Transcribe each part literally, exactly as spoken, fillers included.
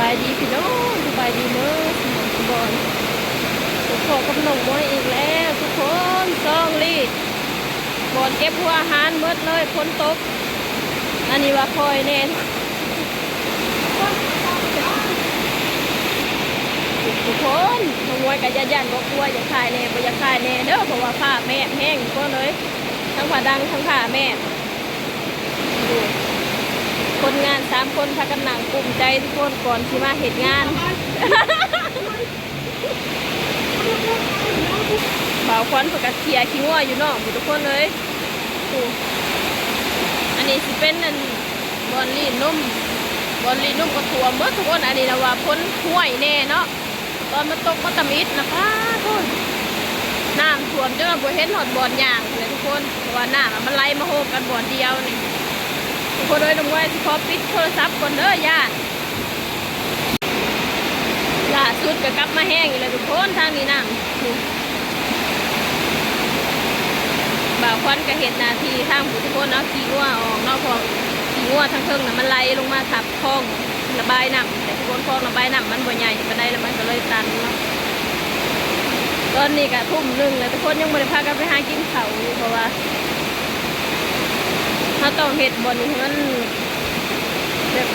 สบายดีพี่น้อง สบายดีเด้อ สมองสมบอน พบกับน้องมวยอีกแล้วทุกคน ซ่องลีด บ่อนเก็บหัวอาหารหมดเลย ฝนตก อันนี้ว่าคอยแน่ ทุกคน น้องมวยก็ย่านๆ บ่กลัว อยากถ่ายแน่ บ่อยากถ่ายแน่เด้อ เพราะว่าฟ้าแมบแฮงทุกคนเอ้ย ทั้งฟ้าดัง ทั้งฟ้าแมบ คนงานสามคนพากันนั่งกลุ้มใจทุกคนก่อนสิมาเฮ็ดงาน บ่าวขวัญเพิ่นก็เขี่ยขี้งัวอยู่นอกพู้นทุกคนเอ้ย โอ้ อันนี้สิเป็นอันบ่อนลี้นนม บ่อนลี้นนมก็ท่วมเบิดทุกคน อันนี้นะว่าฝนห้วยแน่เนาะ ตอนมันตกมาตำอิดนะ ป๊าดโธ่ น้ำท่วมจนว่าบ่เห็นฮอดบ่อนย่างเลยทุกคน เพราะว่าน้ำอะมันไหลมาโฮมกันบ่อนเดียวนี่ ทุกคนเอ้ย น้องมวยสิขอปิดโทรศัพท์ก่อนเด้อ ย่าน ล่าสุดก็กลับมาแฮงอีกแล้วทุกคน ทางนี้น้ำ บ่าวขวัญก็เฮ็ดหน้าที่ทางพู้นทุกคนเนาะ ขี่งัวออกเนาะ เพราะขี้งัวทางเทิงน่ะมันไหลลงมาทับคลองระบายน้ำ แต่ทุกคน คลองระบายน้ำมันบ่ใหญ่ปานใด แล้วมันก็เลยตันเนาะ ตอนนี้ก็ทุ่มหนึ่งแล้ว ทุกคนยังบ่ได้พากันไปหากินข้าวอยู่ เพราะว่า เฮาต้องเฮ็ดบ่อนนี้ให้มัน แบบ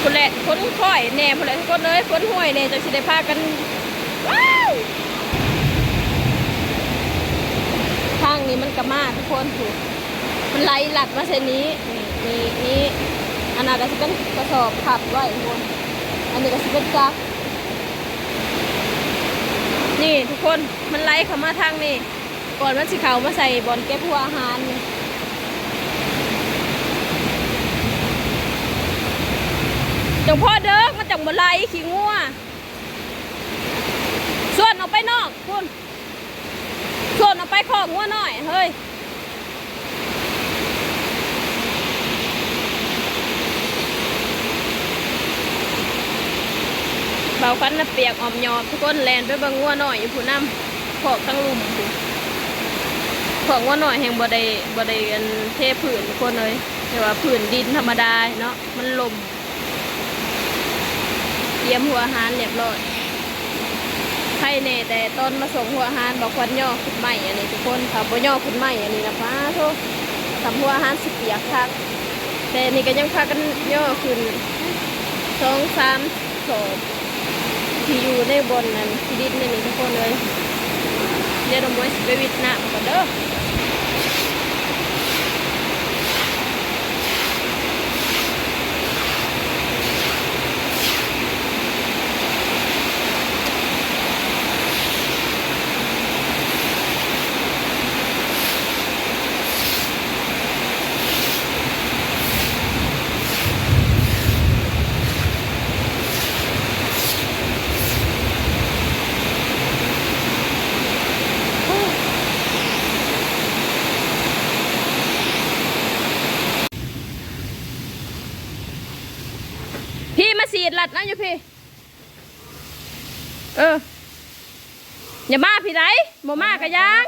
พู้นแหละ ฝนค่อยแน่พู้นแหละทุกคนเอ้ย ฝนห้วยแน่ จั่งสิได้พากัน ว้าว ทางนี้มันก็มาทุกคน พู้น มันไหลลัดมาเส้นนี้ นี่ นี่ นี่ อันนั้นก็สิเป็นกระสอบพับไว้ทุกคน อันนี้ก็สิเป็นจักร นี่ทุกคน มันไหลเข้ามาทางนี้ ก่อนมันสิเข้ามาใส่บ่อนเก็บหัวอาหารนี่ จั่งพอเด้อ มันจั่งบ่ไหลขี้งัว ส่วนออกไปนอกพู้น ส่วนออกไปคอกงัวน้อย เฮ้ย บ่าวขวัญน่ะเปียกอ่อมยอม ทุกคนแล่นไปเบิ่งงัวน้อยอยู่พู้นนำ คอกทั้งลุ่มพู้น คอกงัวน้อยแฮงบ่ได้ บ่ได้อันเทพื้นทุกคนเอ้ย แต่ว่าพื้นดินธรรมดาเนาะ มันล่ม เตรียมหัวอาหารเรียบร้อย ไคแน่แต่ตอนมาส่งหัวอาหารบ่าวขวัญย่อขึ้นไม้อันนี้ทุกคน ถ้าบ่ย่อขึ้นไม้อันนี้นะ ป๊าโธ่ ส่ำหัวอาหารสิเปียกคัก แต่นี่ก็ยังพากันย่อขึ้น สองสาม สอบ ที่อยู่ในบ่อนนั้น ที่ดินในนี้ทุกคนเอ้ย เดี๋ยวน้องมวยสิไปวิดน้ำก่อนเด้อ พี่มาสีดลัดนะอยู่พี่ เออ อย่ามาพี่ไดบ่มากะยาง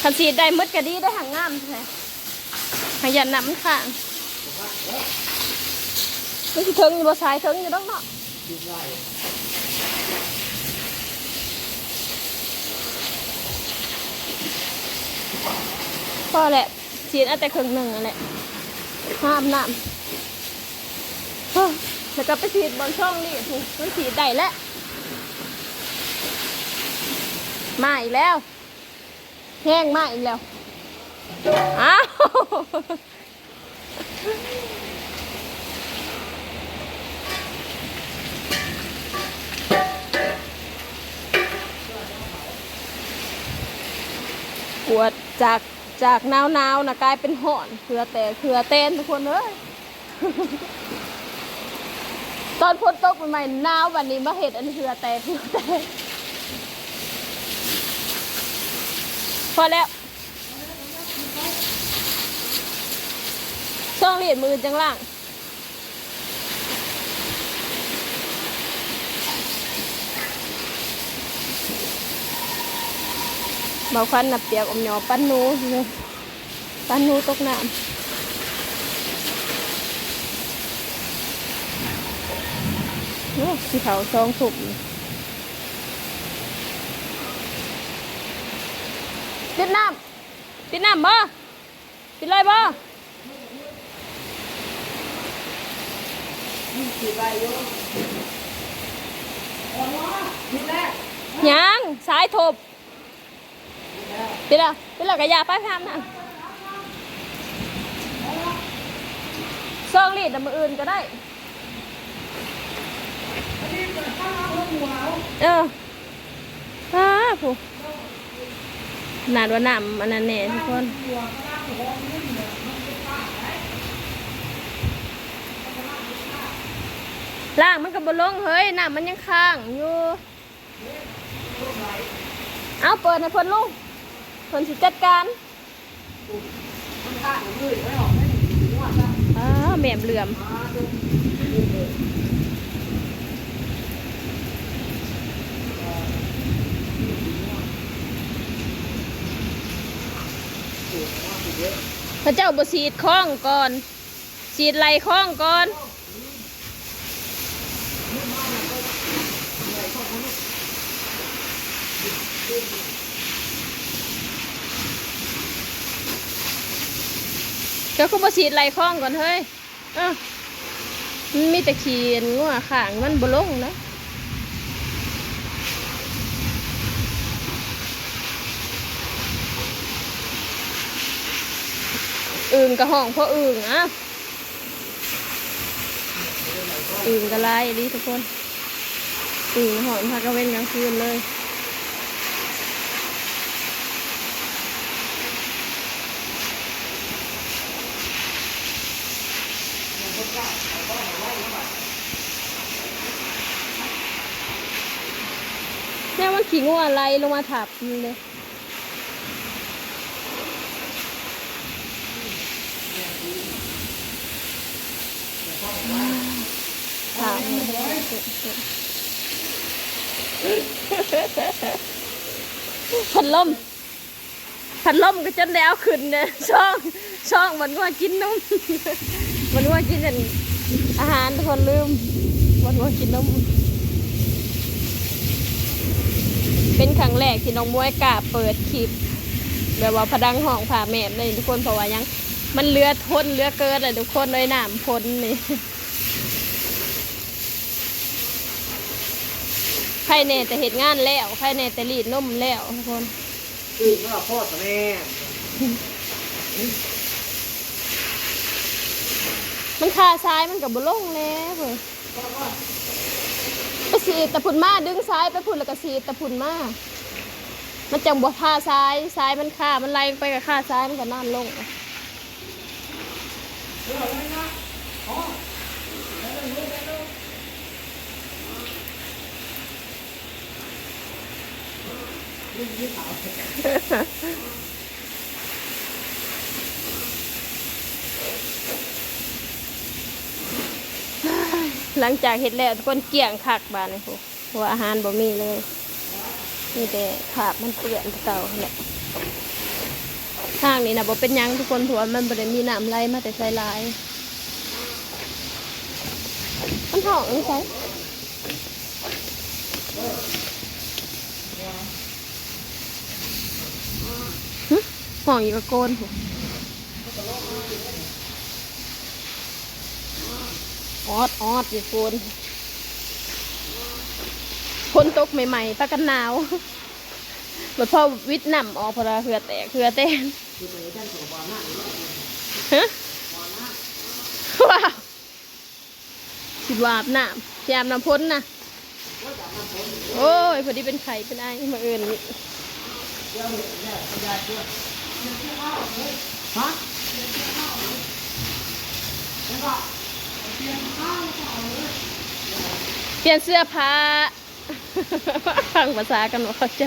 คันสีดได้หมดก็ดีได้หางงามแท้ หายันน้ำมันข้าง มันสิเถิงอยู่บ่ สายเถิงอยู่ดอกเนาะ พอแหละ สีดเอาแต่ครึ่งหนึ่งนั่นแหละ ห้ามน้ำ เฮ้อ แล้วก็ไปสีดบนช่องนี่ถูก มันสีดได้แล้ว มาอีกแล้ว แห้งมาอีกแล้ว อ้าว ปวดจาก จากหนาวๆ นะกลายเป็นฮ้อน เหื่อแตกเหื่อแตนทุกคนเอ้ย ตอนฝนตกใหม่ๆ หนาว บัดนี้มาเฮ็ดอันเหื่อแตกเหื่อแตน พอแล้ว ช่องรีดมือจั่งล้าง บ่าวควันน่ะเปียกอมหยอ ปั่นหนู ปั่นหนูตกน้ำ โอ้สิเข้าสองทุ่ม ปิดน้ำ ปิดน้ำบ่ ปิดเลยบ่ ยัง สายทบ ปิดละ ปิดละ กะยาไปพามนะ ซองลีดน่ะมื้ออื่นก็ได้ เออ อ้าผู้ ขนาดว่าน้ำอันนั้นแน่ทุกคน ล้างมันก็บ่ลงเฮ้ย น้ำมันยังค้างอยู่ เอาเปิดให้เพิ่นลง เพิ่นสิจัดการ มันข้างมืดไม่ออกไม่ถึงหัวจ้ะ อ้า แหมมเหลื่อม พระเจ้าบ่สีดข้องก่อน สีดไหลข้องก่อน เจ้าคือบ่สีดไหลข้องก่อนเฮ้ย เอ้า มันมีแต่ขี้งัวข้าง มันบ่ลงนะ อึ่งกะห้องเพราะอึ่งอ่ะ อึ่งกะหลายอีหลีทุกคน อึ่งห้องพักกลางเว้นกลางคืนเลย แม่ว่าขี้งัวไหลลงมาทับมันเลย พัดลม พัดลมก็จนได้เอาขึ้นเนี่ย ช่อง ช่องมันว่ากินนม มันว่ากินอัน อาหารทุกคนลืม มันว่ากินนม เป็นครั้งแรกที่น้องมวยกล้าเปิดคลิป แบบว่าพะดังห้องผ่าแม่เลยทุกคน เพราะว่ายัง มันเหลือทนเหลือเกินเลยทุกคนเลย น้ำฝนนี่ ใครแน่แต่เฮ็ดงานแล้ว ใครแน่แต่รีดนมแล้วทุกคน คือเมื่อพ่อกับแม่ มันคาซ้ายมันก็บ่ลงแล้วเว้ย ไปสีดแต่พุ่นมา ดึงซ้ายไปพุ่นแล้วก็สีดแต่พุ่นมา มันจังบ่คาซ้าย ซ้ายมันคา มันไหลไปกับคาซ้ายมันก็น้ำลง หลังจากเฮ็ดแล้วทุกคนเกลี้ยงคักบาดนี้พุ้น เพราะว่าอาหารบ่มีเลย มีแต่คราบมันเปื้อนแต่เก่าหั้นแหละ ทางนี้นะบ่เป็นหยังทุกคน เพราะว่ามันบ่ได้มีน้ำไหลมาแต่ไสหลาย มันห้องอยู่ไส หึ ห้องอยู่กับโกนพุ้น ออดออดอยู่โกน ฝนตกใหม่ๆ ปากันหนาว บัดพอวิดน้ำออก เพราะว่าเหื่อแตกเหื่อแตน ฮะ ว้าว สิว่าอาบน้ำ สิอาบน้ำฝนนะ โอ้ย พอดีเป็นไข้เป็นไอมื้ออื่นนี่ ฮะ เปลี่ยนเสื้อผ้า ฟังภาษากันบ่เข้าใจ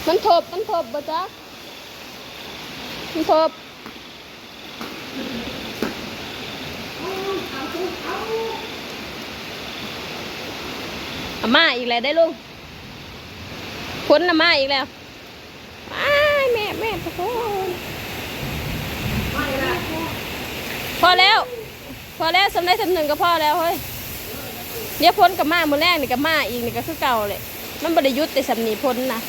มันทบ มันทบบ่จ๊ะ มันทบ เอามาอีกแล้วได้ลุง ฝนน่ะมาอีกแล้ว อ้ายแม่แม่ทุกคน พอแล้ว พอแล้ว สำเร็จสำหนึ่งก็พอแล้วเฮ้ย เดี๋ยวพ้นกับมามื้อแรกนี่กับมาอีกนี่ก็คือเก่าเลย มันบ่ได้หยุดแต่สำนีพ้นนะ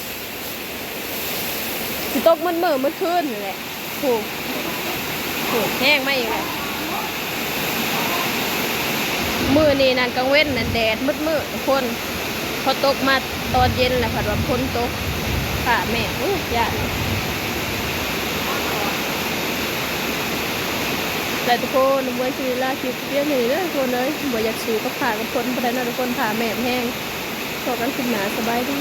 สิตกมืดมืดมืดคืนนี่แหละ ถูก ถูกแห้งมาอีกแล้ว มื้อนี้นั่นกลางเว้นนั่นแดดมืดมืดทุกคน พอตกมาตอนเย็นแล้วผัดว่าพ้นตก ค่ะแม่ อู้ยาน แต่ทุกคนเมื่อชีวิตลาคลิปเพียงนี้เด้อทุกคนเอ้ยบ่อยากสู้กับผ้ากับคนบ่ได้เนาะทุกคนผ้าแม่แห้งพอกันคลิปหน้าสบายดี